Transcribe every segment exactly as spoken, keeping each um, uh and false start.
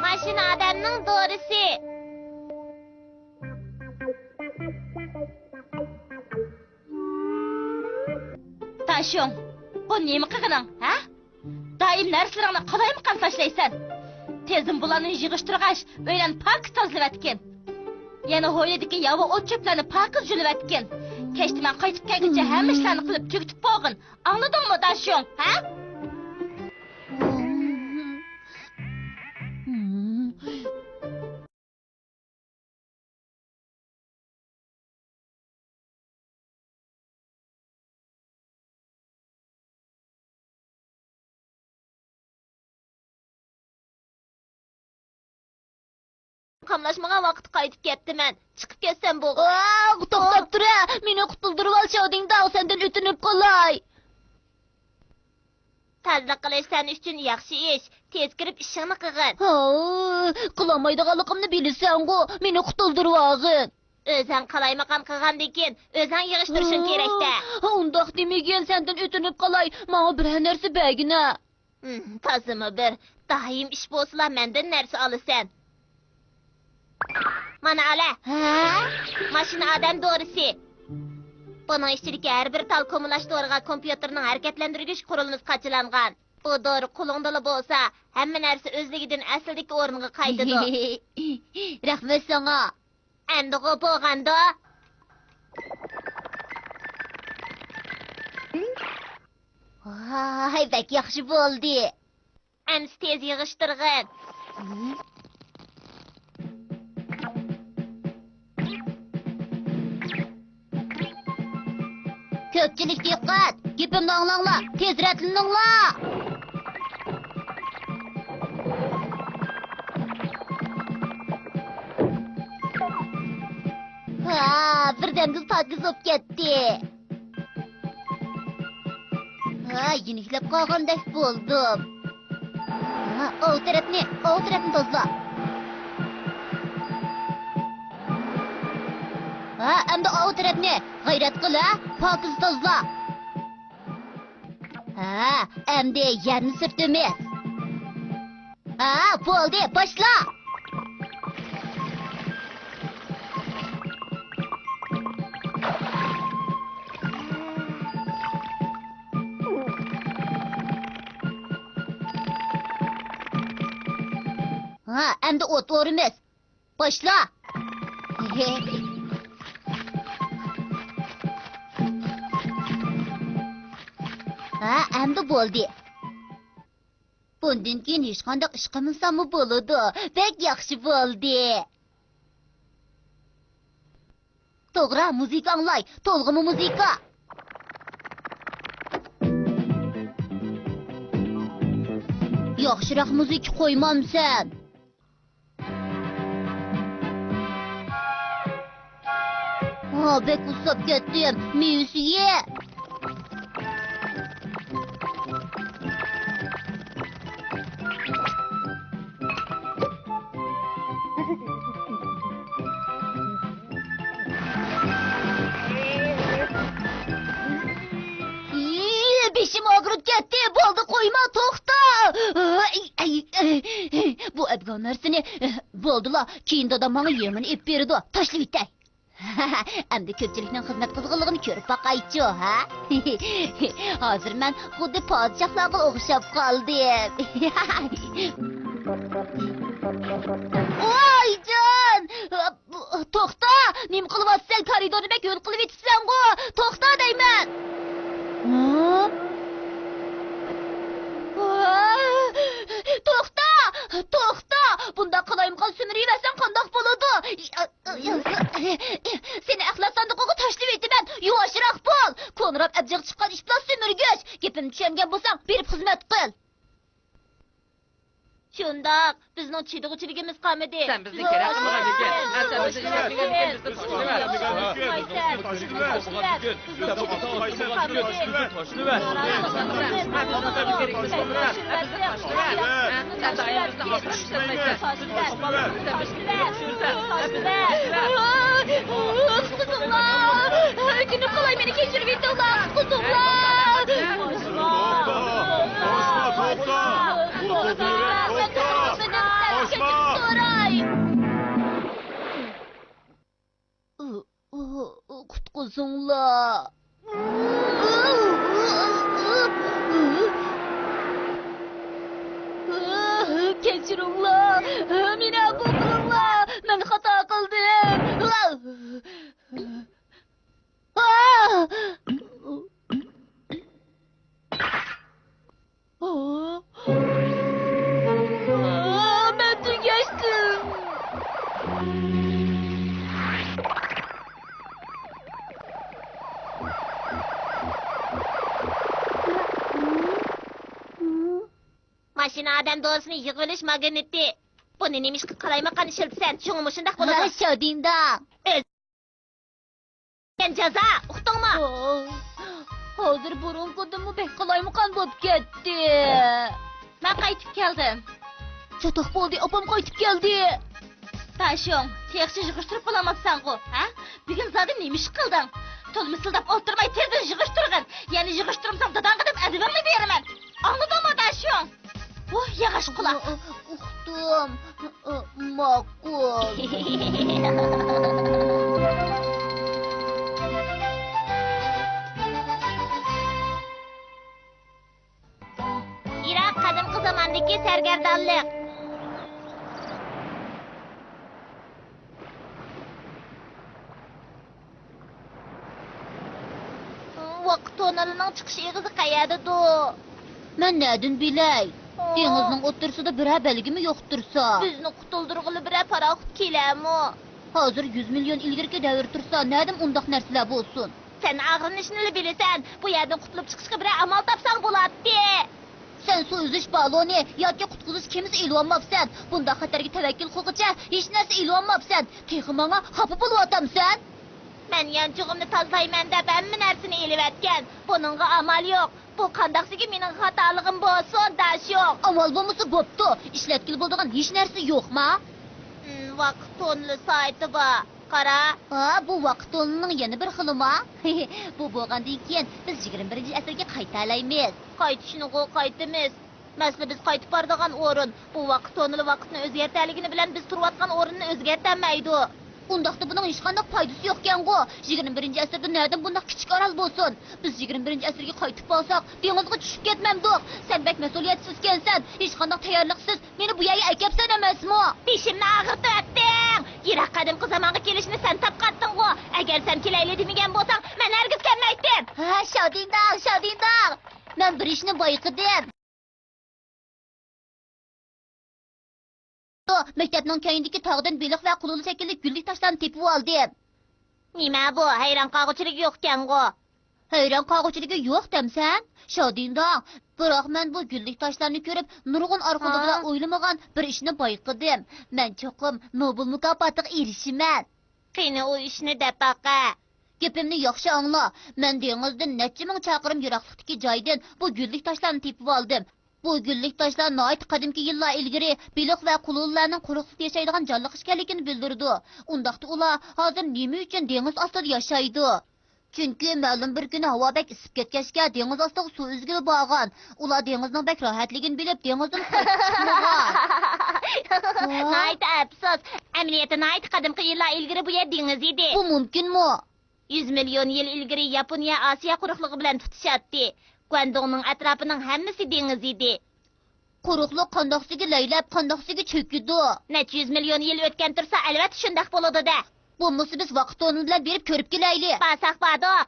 ماشىنا ئادەمنىڭ دورىسى. تاشيۇڭ، بۇ نېمە قىلغىنىڭ، ھە؟ دائىم نەرسىلىرىڭنى قالايمىقان تاشلايسەن. تېزدىن بۇلارنى يىغىشتۇرغاچ، ئۆيلەرنى پاكىز تازىلىۋەتكىن. يەنە ھويلىدىكى ياۋا ئوت-چۆپلەرنى پاكىز يۇلۇۋەتكىن. كەچتە مەن قايتىپ كەلگۈچە ھەممە ئىشلارنى قىلىپ تۈگىتىپ بولغىن. ئاڭلىدىڭمۇ، داشيۇڭ، ھە؟ قاملاشمىغان ۋاقىتتا قايتىپ كەپتىمەن. چىقىپ كەتسەم بولغۇ. ئاۋ، توختاپ تۇرە! مېنى قۇتۇلدۇرۇۋال، شياۋدىڭداۋ، سەندىن ئۆتۈنۈپ قالاي. تازىلىق قىلىش سەن ئۈچۈن ياخشى ئىش. تېز كىرىپ ئىشىڭنى قىلغىن. ھاۋ، قىلالمايدىغانلىقىمنى بىلىسەنغۇ، مېنى قۇتۇلدۇرۇۋالغىن. ئۆزۈڭ قالايمىقان قىلغاندىن كېيىن ئۆزۈڭ يىغىشتۇرۇشۇڭ كېرەكتە. ئۇنداق دېمىگىن، سەندىن ئۆتۈنۈپ قالاي، ماڭا بىرەر نەرسە بەرگىنە. ھىم، تازىمۇ بىر. دائىم ئىش بولسىلا مەندىن نەرسە ئالىسەن. مانا ئالە. ھە؟ ماشىنا ئادەم دورىسى. بۇنىڭ ئىچىدىكى ھەر بىر تال كومىلاچ دورىغا كومپيۇتېرنىڭ ھەرىكەتلەندۈرگۈچ قۇرۇلمىسى قاچىلانغان. بۇ دورا قولۇڭدىلا بولسا، ھەممە نەرسە ئۆزلۈكىدىن ئەسلىدىكى ئورنىغا قايتىدۇ. رەھمەت ساڭا. ئەمدىغۇ بولغاندۇ؟ ۋاي، بەك ياخشى بولدى. ئەمسە تېز يىغىشتۇرغىن. كۆپچىلىك دىققەت! گېپىمنى ئاڭلاڭلار! تېز رەتلىنىڭلار! ھا، بىردەمدىلا پاكىز بولۇپ كەتتى. ھا، يېنىكلەپ قالغاندەك بولدۇم. ھا، ئاۋۇ تەرەپنى، ئاۋۇ تەرەپنى تازىلا. ھا، ئەمدى ئاۋۇ تەرەپنى. غەيرەت قىل، ھە، پاكىز تازىلا. ھە، ئەمدى يەرنى سۈرتىمىز. ھە، بولدى، باشلا. ھە، ئەمدى ئوت ئورىمىز. باشلا. ھە، ئەمدى بولدى. بۇندىن كېيىن ھېچقانداق ئىش قىلمىساممۇ بولىدۇ. بەك ياخشى بولدى. توغرا، مۇزىكا ئاڭلاي، تولغىمۇ مۇزىكا. ياخشىراق مۇزىكا قويمامسەن؟ ھا، بەك ئۇسساپ كەتتىم. مېۋىسى يە. ئىي، بېشىم ئاغرىپ كەتتى. بولدى، قويما، توختا. ئەي، ئەي، ئەي. بۇ ئەبگان نەرسىنى، بولدىلا. كېيىن دادام ماڭا يېڭىنى ئېلىپ بېرىدۇ. تاشلىۋېتەي. ئەمدى كۆپچىلىكنىڭ خىزمەت قىزغىنلىقىنى كۆرۈپ باقايچۇ، ھە؟ ھازىر مەن خۇددى پادىشاھلارغا ئوخشاپ قالدىم. ۋايجان! توختا! نېمە قىلىۋاتىسەن؟ كارىدورنى بەك ھۆل قىلىۋېتىپسەنغۇ! توختا دەيمەن! ھە؟ توختا! توختا! بۇنداق قالايمىقان سۈمۈرۈۋەرسەڭ قانداق بولىدۇ؟ سېنى ئەخلەت ساندۇقىغا تاشلىۋېتىمەن، يۇۋاشراق بول! كونىراپ ئەبجىقى چىققان ئىت بىلەن سۈمۈرگۈچ! گېپىمنى چۈشەنگەن بولساڭ، بېرىپ خىزمەت قىل! شۇنداق، بىزنىڭ چىدىغۇچىلىكىمىز قالمىدى. سەن بىزنى كېرەك قىلمىغاندىكىن، ھە، سەن بىزنى كېرەك قىلمىغاندىكىن، بىزنى تاشلىۋەت! قۇتقۇزۇڭلار! ئۆكۈنۈپ قالاي، مېنى كەچۈرۈۋېتىڭلار! قۇتقۇزۇڭلار! توختا! توختا! توختا! بۇ قىزنى بولسۇڭلار. كەچۈرۈڭلار، مېنى ئەپۇ قىلىڭلار، مەن خاتا قىلدىم. مەن تۈگەشتىم. ماشىنا ئادەم دوزىسىنى يىغىۋېلىش ماگنىتى. بۇنى نېمىشقا قالايمىقان ئىشلىتىسەن؟ شۇڭا مۇشۇنداق بولىدۇ. ھە، شادىڭدا. ئۆز جازا، ئۇقتۇڭمۇ؟ ھازىر بۇرۇنقىدىنمۇ بەك قالايمىقان بولۇپ كەتتى. مەن قايتىپ كەلدىم. چاتاق بولدى، ئاپام قايتىپ كەلدى. تاشۇڭ، تېخىچە يىغىشتۇرۇپ بولالماپسەنغۇ، ھە؟ بۈگۈن زادى نېمە ئىش قىلدىڭ؟ تولا مىسىلداپ ئولتۇرماي تېزدىن يىغىشتۇرغىن. يەنە يىغىشتۇرمىساڭ داداڭغا دەپ ئەدىپىڭنى بېرىمەن. ئاڭلىدىڭمۇ، تاشۇڭ؟ ۋاھ، ياغاچ قۇلاق. ئۇ، ئۇ، ئۇقتۇم. ئۇ، ماقۇل. يىراق قەدىمكى زاماندىكى سەرگەردانلىق. ۋاقىت توننېلىنىڭ چىقىش ئېغىزى قەيەردىدۇ؟ مەن نەدىن بىلەي؟ ئا. دېڭىزنىڭ ئوتتۇرىسىدا بىرەر بەلگىمۇ يوق تۇرسا. بىزنى قۇتۇلدۇرغىلى بىرەر پاراخوت كېلەرمۇ؟ ھازىر يۈز مىليون ئىلگىرىكى دەۋر تۇرسا، نەدىن ئۇنداق نەرسىلەر بولسۇن؟ سەن ئاغرىنىشنىلا بىلىسەن. بۇ يەردىن قۇتۇلۇپ چىقىشقا بىرەر ئامال تاپساڭ بولاتتى. سەن سۇ ئۈزۈش بالونى ياكى قۇتقۇزۇش كېمىسى ئېلىۋالماپسەن. بۇنداق خەتەرگە تەۋەككۈل قىلغۇچە ھېچ نەرسە ئېلىۋالماپسەن. تېخى ماڭا خاپا بولۇۋاتامسەن؟ مەن يانچۇقۇمنى تازىلايمەن دەپ ھەممە نەرسىنى ئېلىۋەتكەن. بۇنىڭغا ئامال يوق. بۇ قانداقسىكى مېنىڭ خاتالىقىم بولسۇن، داشۇ؟ ئامال بولمىسا بوپتۇ. ئىشلەتكىلى بولىدىغان ھېچ نەرسە يوقما؟ ھىم، ۋاقىت توننېلى سائىتى بار. قارا. ھا، بۇ ۋاقىت توننېلىنىڭ يەنە بىر خىلىما؟ بۇ بولغاندىن كېيىن بىز يىگىرمە بىرىنچى ئەسىرگە قايتالايمىز. قايتىشنىغۇ قايتىمىز. مەسىلە بىز قايتىپ بارىدىغان ئورۇن. بۇ ۋاقىت توننېلى ۋاقىتنى ئۆزگەرتەلىگىنى بىلەن بىز تۇرۇۋاتقان ئورۇننى ئۆزگەرتەلمەيدۇ. ئۇنداقتا بۇنىڭ ھېچقانداق پايدىسى يوقكەنغۇ. يىگىرمە بىرىنچى ئەسىردە نەدىن بۇنداق كىچىك ئارال بولسۇن؟ بىز يىگىرمە بىرىنچى ئەسىرگە قايتىپ بارساق، دېڭىزغا چۈشۈپ كەتمەمدۇق؟ سەن بەك مەسئۇلىيەتسىزكەنسەن. ھېچقانداق تەييارلىقسىز مېنى بۇ يەرگە ئەكەپسەن ئەمەسمۇ؟ بېشىمنى ئاغرىتىۋەتتىڭ. يىراق قەدىمكى زامانغا كېلىشنى سەن تاپقانتىڭغۇ. ئەگەر سەن كېلەيلى دېمىگەن بولساڭ، مەن ھەرگىز كەلمەيتتىم. ھە، شادىنداڭ، شادىنداڭ. مەن بىر ئىشنى بايقىدىم. مەكتەپنىڭ كەينىدىكى تاغدىن بېلىق ۋە قۇلۇلە شەكىللىك گۈللۈك تاشلارنى تېپىۋالدىم. نېمە بۇ؟ ھەيران قالغۇچىلىكى يوقكەنغۇ؟ ھەيران قالغۇچىلىكى يوق دەمسەن؟ شادىنداڭ، بىراق مەن بۇ گۈللۈك تاشلارنى كۆرۈپ، نۇرغۇن ئارخېئولوگلار ھا؟ ئويلىمىغان بىر ئىشنى بايقىدىم. مەن چوقۇم نوبېل مۇكاپاتىغا ئېرىشىمەن. قېنى، ئۇ ئىشنى دەپ باقە. گېپىمنى ياخشى ئاڭلا. مەن دېڭىزدىن نەچچە مىڭ چاقىرىم يىراقلىقتىكى جايدىن بۇ گۈللۈك تاشلارنى تېپىۋالدىم. بۇ گۈللۈك تاشلار ناھايىتى قەدىمكى يىللار ئىلگىرى بېلىق ۋە قۇلۇلىلەرنىڭ قۇرۇقلۇقتا ياشايدىغان جانلىق ئىكەنلىكىنى بىلدۈرىدۇ. ئۇنداقتا ئۇلار ھازىر نېمە ئۈچۈن دېڭىز ئاستىدا ياشايدۇ؟ چۈنكى مەلۇم بىر كۈنى ھاۋا بەك ئىسسىپ كەتكەچكە، دېڭىز ئاستىغا سۇ ئۈزگىلى بارغان. ئۇلار دېڭىزنىڭ بەك راھەتلىكىنى بىلىپ، دېڭىزدىن قايتىپ چىقمىغان. ھە؟ ناھايىتى ئەپسۇس. ئەمەلىيەتتە ناھايىتى قەدىمكى يىللار ئىلگىرى بۇ يەر دېڭىز ئىدى. بۇ مۇمكىنمۇ؟ يۈز مىليون يىل ئىلگىرى ياپونىيە ئاسىيا قۇرۇقلۇقى بىلەن تۇتىشاتتى. گۇەندۇڭنىڭ ئەتراپىنىڭ ھەممىسى دېڭىز ئىدى. قۇرۇقلۇق قانداقسىگە لەيلەپ، قانداقسىگە چۆكىدۇ. نەچچە يۈز مىليون يىل ئۆتكەن تۇرسا، ئەلۋەتتە شۇنداق بولىدۇ-دە. بولمىسا بىز ۋاقىت توننېلى بىلەن بېرىپ كۆرۈپ كېلەيلى. بارساق باردۇق.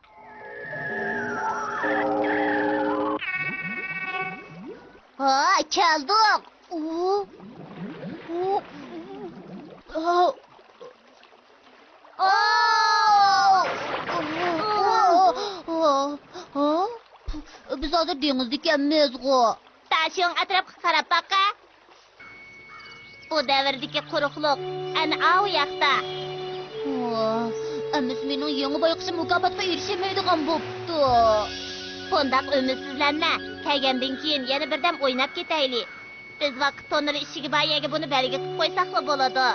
ھا، كەلدۇق. ئۇ، ئۇ، ئۇ، ئۇ. بىز ھازىر دېڭىزدىكەنمىزغۇ. داشۇڭ، ئەتراپقا قاراپ باقە. بۇ دەۋردىكى قۇرۇقلۇق ئەنە ئاۋۇ ياقتا. ئەمىسە مېنىڭ يېڭى بايقىشىم مۇكاپاتقا ئېرىشەلمەيدىغان بوپتۇ. بۇنداق ئۈمىدسىزلەنمە. كەلگەندىن كېيىن يەنە بىردەم ئويناپ كېتەيلى. بىز ۋاقىت توننېلى ئىشىكى بار يەرگە بۇنى بەلگە قىلىپ قويساقلا بولىدۇ.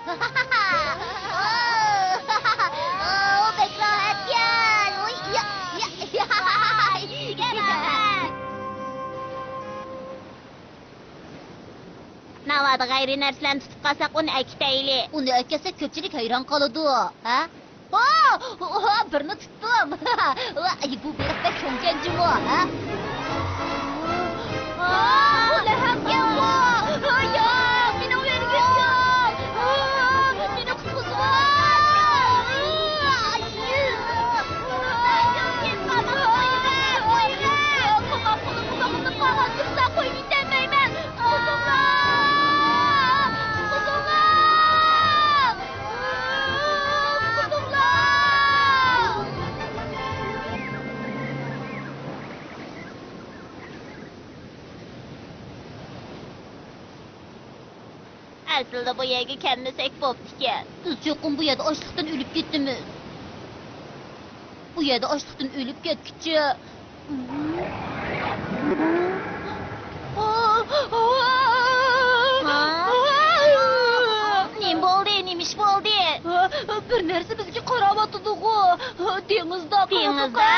ئۇ بەك راھەتكەن. ئۇي، يا، يا، يا. غەيرىي نەرسىلەرنى تۇتۇپ قالساق، ئۇنى ئەكېتەيلى. ئۇنى ئەكەتسەك، كۆپچىلىك ھەيران قالىدۇ، ھە؟ ھو! ھو! بىرنى تۇتتۇم. ۋاي، بۇ بېلىق بەك چوڭكەن جۇمۇ، ھە؟ ھا، بۇ لەھەڭكەن بۇ. ياق، مېنىڭ يەرگە ياق. مېنى قۇتقۇزۇڭ. قوماق بولۇپ قالغان تۇرسا قويۇپ يېتەلمەيمەن. قۇتقۇزۇڭلار! قۇتقۇزۇڭلار! قۇتقۇزۇڭلار! ئەسلىدە بۇ يەرگە كەلمىسەك بوپتىكەن. بىز چوقۇم بۇ يەردە ئاچلىقتىن ئۆلۈپ كېتىمىز. بۇ يەردە ئاچلىقتىن ئۆلۈپ كەتكۈچە. نېمە بولدى؟ نېمە ئىش بولدى؟ بىر نەرسە بىزگە قاراۋاتىدىغۇ. دېڭىزدا. دېڭىزدا؟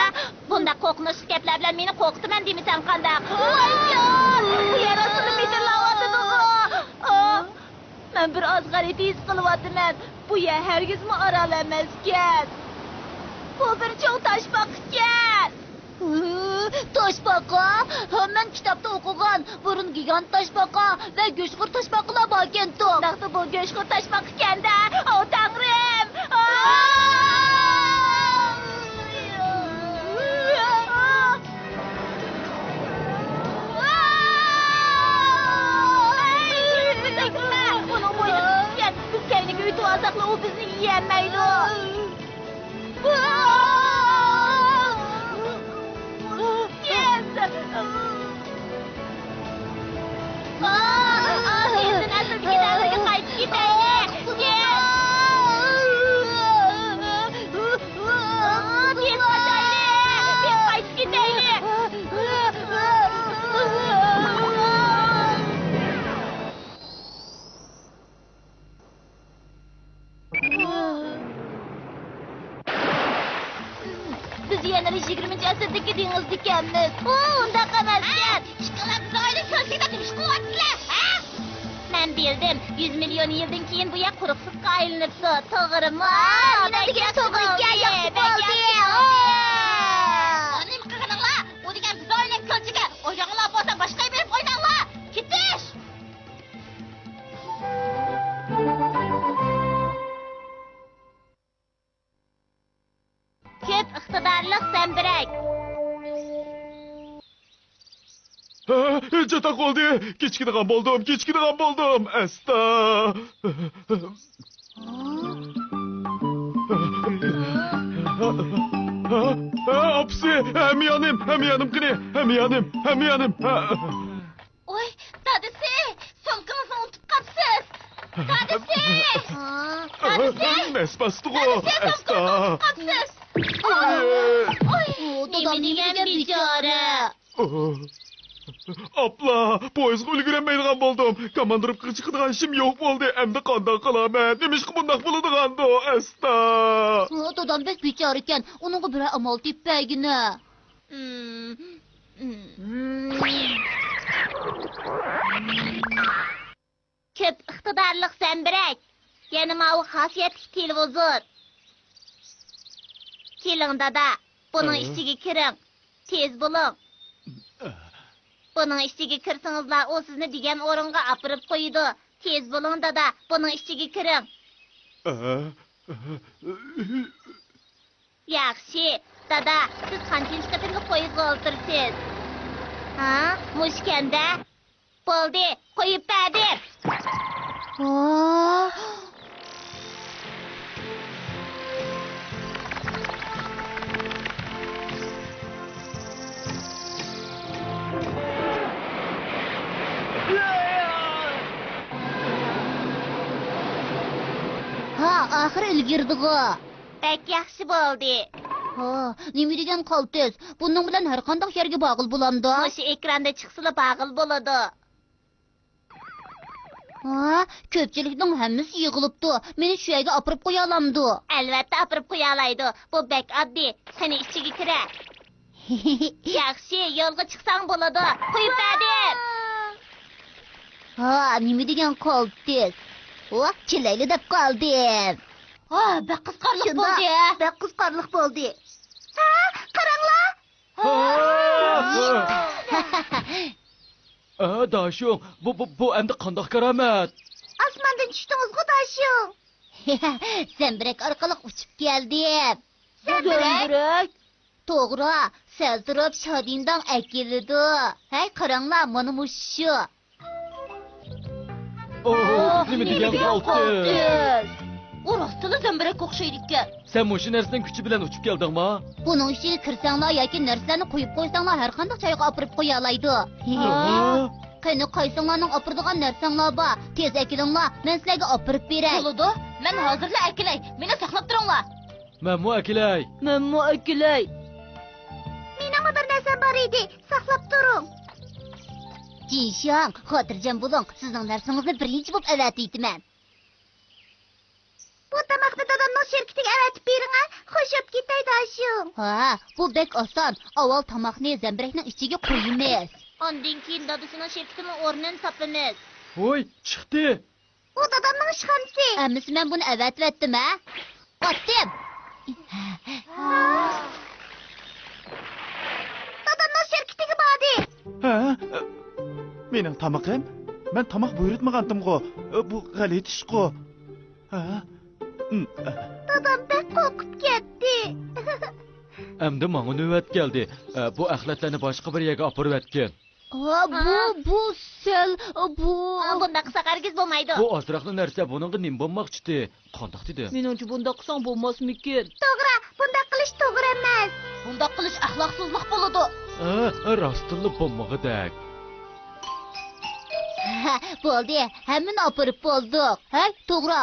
بۇنداق قورقۇنچلۇق گەپلەر بىلەن مېنى قورقۇتىمەن دېمىسەم قانداق؟ ۋاي جان! بۇ يەر ئاستىدا مىدىرلاۋاتىدىغۇ. مەن بىر ئاز غەلىتە ھېس قىلىۋاتىمەن. بۇ يەر ھەرگىزمۇ ئاران ئەمەسكەن. بۇ بىر چوڭ تاشپاقىكەن. تاشپاقا؟ مەن كىتابتا ئوقۇغان، بۇرۇن گىگانت تاشپاقا ۋە گۆشخور تاشپاقىلار باركەنتۇ. شۇنداقتا بۇ گۆشخور تاشپاقىكەن-دە. ئاۋۇ تەڭرىم! ئۇنىڭ بوينىغا چۈشكەن. بىز كەينىگە ئۆتۈۋالساقلا، ئۇ بىزنى يېيەلمەيدۇ. يەس! تېزدىن ئەسلىدىكى دەۋرگە قايتىپ كېتەيلى! تېز! تېز قاچايلى! تېز قايتىپ كېتەيلى! بىز يەنىلا يىگىرمىنچى ئەسىردىكى دېڭىزدىكەنمىز. ئۇ ئۇنداق ئەمەسكەن. ئىككىڭلار بىز ئائىلە كۆلچىكىدە نېمە ئىش قىلىۋاتىسىلەر، ھە؟ مەن بىلدىم. يۈز مىليون يىلدىن كېيىن بۇ يەر قۇرۇقلۇققا ئايلىنىپتۇ. توغرىمۇ؟ مېنىڭ دېگىنىم توغرا ئىكەن، ياخشى بولدى. نېمە قىلغىنىڭلار؟ ئۇ دېگەن بىز ئائىلە كۆلچىكى. ئويناڭلار بولسا باشقا يەرگە بېرىپ ئويناڭلار. كېتىش! كۆپ ئىقتىدارلىق زەمبىرەك. ھە، چاتاق بولدى. كېچىكىدىغان بولدۇم، كېچىكىدىغان بولدۇم. ئەستا. ھە، ئاپىسى، ھەميانىم، ھەميانىم قېنى؟ ھەميانىم، ھەميانىم. ھە. ئوي، دادىسى، سومكىڭىزنى ئۇنتۇپ قاپسىز. دادىسى! دادىسى! نەس باستىغۇ، دادىسى، ئەستا. سومكىڭىزنى ئۇنتۇپ قاپسىز. ئوي، ئوي، دادام نېمە دېگەن بىچارە. ئاپلا، پويىزغا ئۈلگۈرەلمەيدىغان بولدۇم. كاماندىروپكىغا چىقىدىغان ئىشىم يوق بولدى. ئەمدى قانداق قىلامەن؟ نېمىشقا بۇنداق بولىدىغاندۇ، ئەستا؟ دادام بەك بىچارىكەن. ئۇنىڭغا بىرەر ئامال تېپىپ بەرگىنە. كۆپ ئىقتىدارلىق زەمبىرەك. يەنە ماۋۇ خاسىيەتلىك تېلېۋىزور. كېلىڭ، دادا، بۇنىڭ ئىچىگە كىرىڭ. تېز بولۇڭ. بۇنىڭ ئىچىگە كىرسىڭىزلا، ئۇ سىزنى دېگەن ئورۇنغا ئاپىرىپ قويىدۇ. تېز بولۇڭ، دادا، بۇنىڭ ئىچىگە كىرىڭ. ياخشى، دادا، سىز قانچىنچى قېتىملىق پويىزغا ئولتۇرىسىز؟ ھا، مۇشۇكەن-دە. بولدى، قويۇپ بەردىم. ۋاھ. ھا، ئاخىرى ئۈلگۈردىغۇ. بەك ياخشى بولدى. ھا، نېمە دېگەن قالتىس. بۇنىڭ بىلەن ھەر قانداق يەرگە بارغىلى بولامدۇ؟ مۇشۇ ئېكراندا چىقسىلا بارغىلى بولىدۇ. ھا، كۆپچىلىكنىڭ ھەممىسى يىغىلىپتۇ. مېنى شۇ يەرگە ئاپىرىپ قويالامدۇ؟ ئەلۋەتتە ئاپىرىپ قويالايدۇ. بۇ بەك ئاددىي. قېنى ئىچىگە كىرە. ياخشى، يولغا چىقساڭ بولىدۇ. قويۇپ بەردىم. ھا، نېمە دېگەن قالتىس؟ ۋاھ، كېلەيلى دەپ قالدىم. ھا، بەك قىزىقارلىق شۇنداق، بولدى. بەك قىزىقارلىق بولدى. ھە، قاراڭلار! ھا! ھا، داشۇڭ، بۇ، بۇ، بۇ ئەمدى قانداق كارامەت؟ ئاسماندىن چۈشتىڭىزغۇ، داشۇڭ. زەمبىرەك ئارقىلىق ئۇچۇپ كەلدىم. زەمبىرەك؟ زەمبىرەك؟ توغرا، سەل تۇرۇپ شادىنداڭ ئەكېلىدۇ. ھەي، قاراڭلار، مانا مۇشۇ. ئوھ، نېمە دېگەن قالتىس! ئۇ راستلا زەمبىرەككە ئوخشايدىكەن. سەن مۇشۇ نەرسىنىڭ كۈچى بىلەن ئۇچۇپ كەلدىڭما؟ بۇنىڭ ئىچىگە كىرسەڭلار ياكى نەرسىلەرنى قويۇپ قويساڭلار، ھەر قانداق جايغا ئاپىرىپ قويالايدۇ. ھا؟ قېنى، قايسىڭلارنىڭ ئاپىرىدىغان نەرسەڭلار بار؟ تېز ئەكېلىڭلار، مەن سىلەرگە ئاپىرىپ بېرەي. بولىدۇ، مەن ھازىرلا ئەكېلەي، مېنى ساقلاپ تۇرۇڭلار. مەنمۇ ئەكېلەي. مەنمۇ ئەكېلەي. مېنىڭمۇ بىر نەرسەم بار ئىدى، ساقلاپ تۇرۇڭ. جىنشياڭ، خاتىرجەم بولۇڭ، سىزنىڭ نەرسىڭىزنى بىرىنچى بولۇپ ئەۋەتىۋېتىمەن. بۇ تاماقنى دادامنىڭ شىركىتىگە ئەۋەتىپ بېرىڭە، خوش بولۇپ كېتەي داشۇڭ. ھا، بۇ بەك ئاسان. ئاۋۋال تاماقنى زەمبىرەكنىڭ ئىچىگە قۇيىمىز. ئاندىن كېيىن دادىسىنىڭ شىركىتىنىڭ ئورنىنى تاپىمىز. ۋوي، چىقتى. ئۇ دادامنىڭ ئىشخانىسى. ئەمىسە مەن بۇنى ئەۋەتىۋەتتىم، ھە؟ ئاتتىم. دادامنىڭ شىركىتىگە باردى. ھە؟ مېنىڭ تامىقىم؟ مەن تاماق بۇيرۇتمىغانتىمغۇ؟ بۇ غەلىتە ئىشقۇ. ھە؟ دادام بەك قورقۇپ كەتتى. ئەمدى ماڭا نۆۋەت كەلدى. بۇ ئەخلەتلەرنى باشقا بىر يەرگە ئاپىرىۋەتكىن. ھا، بۇ، ھا. بۇ سەل، بۇ. ئا، بۇنداق قىلساق ھەرگىز بولمايدۇ. بۇ ئازراقلا نەرسە، بۇنىڭغا نېمە بولماقچىدى؟ قانداق دېدىم؟ مېنىڭچە بۇنداق قىلساڭ بولماسمىكىن؟ توغرا، بۇنداق قىلىش توغرا ئەمەس. بۇنداق قىلىش ئەخلاقسىزلىق بولىدۇ. ھە، راستتىنلا بولمىغۇدەك. بولدى، ھەممىنى ئاپىرىپ بولدۇق. ھەي، توغرا.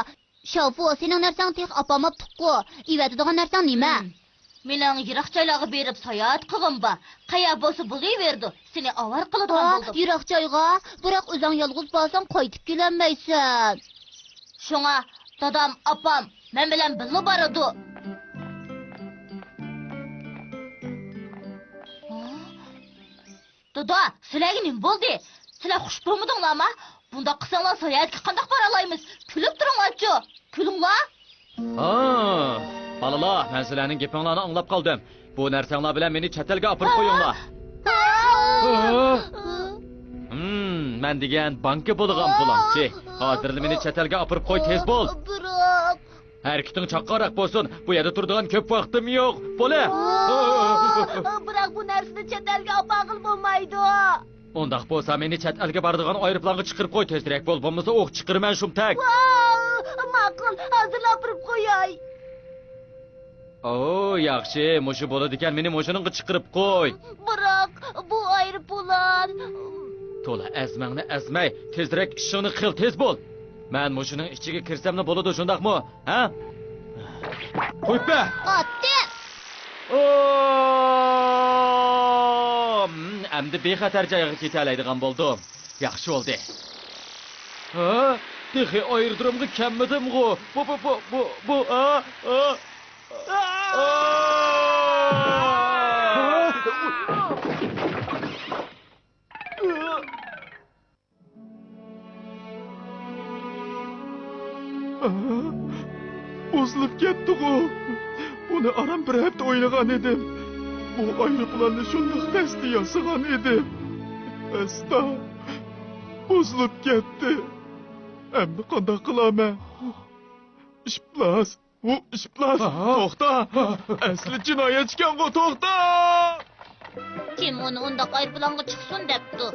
شاۋفۇ، سېنىڭ نەرسەڭنى تېخى ئاپارماپتۇققۇ. ئېۋەتىدىغان نەرسەڭ نېمە؟ ھىم. مېنىڭ يىراق جايلارغا بېرىپ ساياھەت قىلغۇم بار. قەيەر بولسا بولۇۋېرىدۇ. سېنى ئاۋارە قىلىدىغان ھا، بولدۇم. يىراق جايغا؟ بىراق ئۆزۈڭ يالغۇز بارساڭ قايتىپ كېلەلمەيسەن. شۇڭا دادام، ئاپام مەن بىلەن بىللە بارىدۇ. ھا؟ دادا، سىلەرگە نېمە بولدى؟ سىلەر خۇش بولمىدىڭلارما؟ بۇنداق قىلساڭلار ساياھەتكە قانداق بارالايمىز؟ كۈلۈپ تۇرۇڭلارچۇ! كۈلۈڭلار! ھا، بالىلار، مەن سىلەرنىڭ گېپىڭلارنى ئاڭلاپ قالدىم. بۇ نەرسەڭلار بىلەن مېنى چەت ئەلگە ئاپىرىپ قويۇڭلار. ھا؟ ھىم، مەن دېگەن بانكا بولىدىغان بۇلاڭچى. ھازىرلا مېنى چەت ئەلگە ئاپىرىپ قوي، تېز بول. بىراق. ھەرىكىتىڭ چاققانراق بولسۇن، بۇ يەردە تۇرىدىغان كۆپ ۋاقتىم يوق. بولە! بىراق بۇ نەرسىنى چەت ئەلگە ئاپارغىلى بولمايدۇ. ئۇنداق بولسا مېنى چەت ئەلگە بارىدىغان ئايروپىلانغا چىقىرىپ قوي، تېزرەك بول، بولمىسا ئوق چىقىرىمەن شۇمتەك. ۋاۋ، ماقۇل، ھازىرلا ئاپىرىپ قوياي. ئو، ياخشى، مۇشۇ بولىدىكەن، مېنى مۇشۇنىڭغا چىقىرىپ قوي. بىراق، بۇ ئايروپىلان. تولا ئەزمەڭنى ئەزمەي، تېزرەك ئىشىڭنى قىل، تېز بول. مەن مۇشۇنىڭ ئىچىگە كىرسەملا بولىدۇ، شۇنداقمۇ؟ ھە؟ قويۇپ بەر! ئاتتى! ئو! ئەمدى بىخەتەر جايغا كېتەلەيدىغان بولدۇم. ياخشى بولدى. ھە؟ تېخى ئايرودرومغا كەلمىدىمغۇ؟ بۇ، بۇ، بۇ، بۇ، بۇ، ئا، ئا، ئا. بۇزۇلۇپ كەتتىغۇ. بۇنى ئاران بىر ھەپتە ئوينىغان ئىدىم. بۇ ئايروپىلاننى شۇنداق تەستە ياسىغان ئىدىم. ئەستا بۇزۇلۇپ كەتتى. ئەمدى قانداق قىلامەن؟ ئىپلاس. ئۇ ئىپلاس. ھا؟ توختا. ئەسلى جىنايەتچىكەنغۇ، توختا! كىم ئۇنى ئۇنداق ئايروپىلانغا چىقسۇن دەپتۇ؟